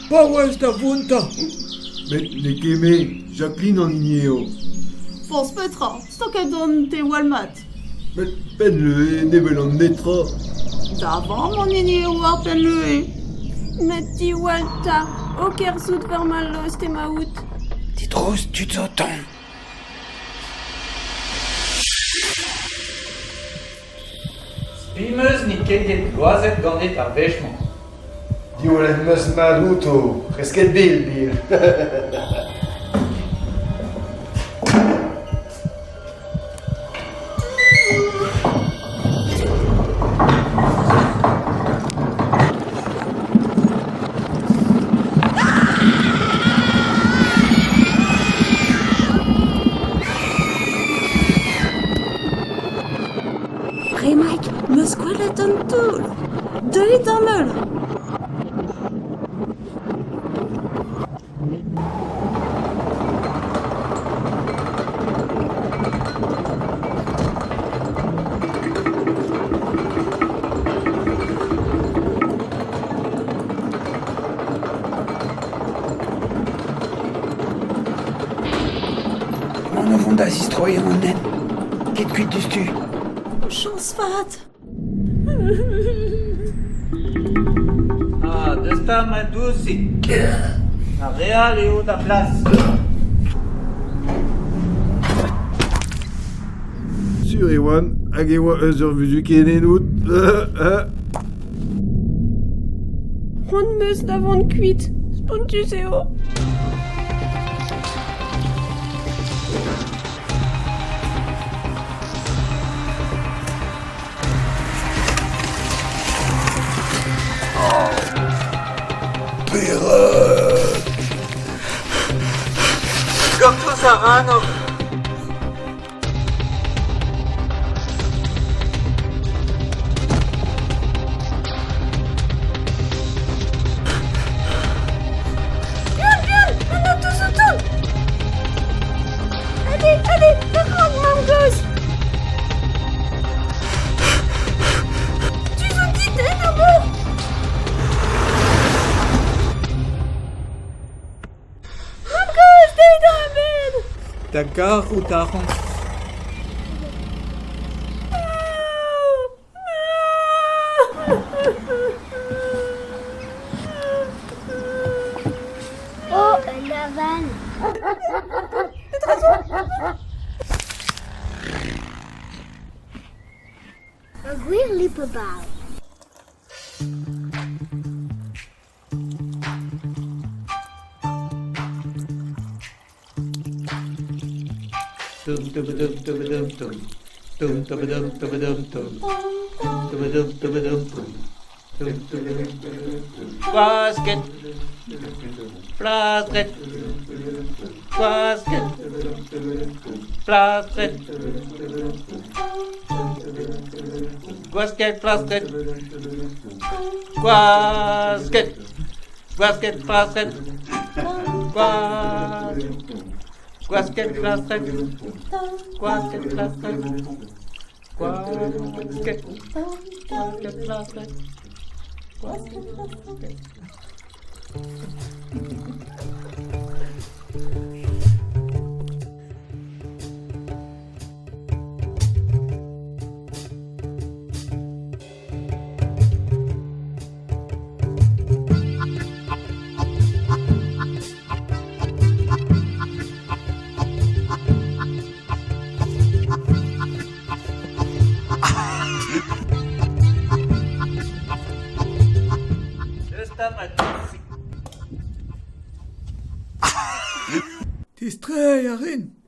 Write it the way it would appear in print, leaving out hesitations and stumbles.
Paouez da vountañ! Met n'eo ket me, Jacqueline an hini eo. Forzh petra, stoket on te wall-mat. Met penn-leue ne welan netra. Da vamm an hini eo ar penn-leue. Met diwall 'ta, o kerzhout war ma lost emaout. Didrouz tud zo 'tont. Spi 'm eus n'int ket get gloazet ganit ar wech-mañ. Diwallet 'm eus mat outo, kresket bil, bil. Bremaik 'm eus gwelet un toull. Deuit d'am heul. Emaon o vont da zistroiñ an hent. Ket kuit diouzhtu. Chañs vat. Ah, deus 'ta ma dousig. Ar re all eo da blas. Sur e oan hag e oa eus ur vuzhukenn out. C'hoant 'm eus da vont kuit, spontus eo. Perak Gortoz a ran Buan, buan, an auto zo tont! Allez, allez, war-raok, mamm-gozh! Tu zo dit en ober! Mamm-gozh, deuit a-benn! Da garout a ran. Oh, un aval! Petra zo? Ur gwir lip-e-bav. Basket Plastret Basket Plastret Gwasket plastret Gwasket Gwasket plastret Gwasket plastret Gwasket plastret Gwasket Gwasket plastret Gwasket plastret Deus 'ta ma dousig. Distreiñ a rin.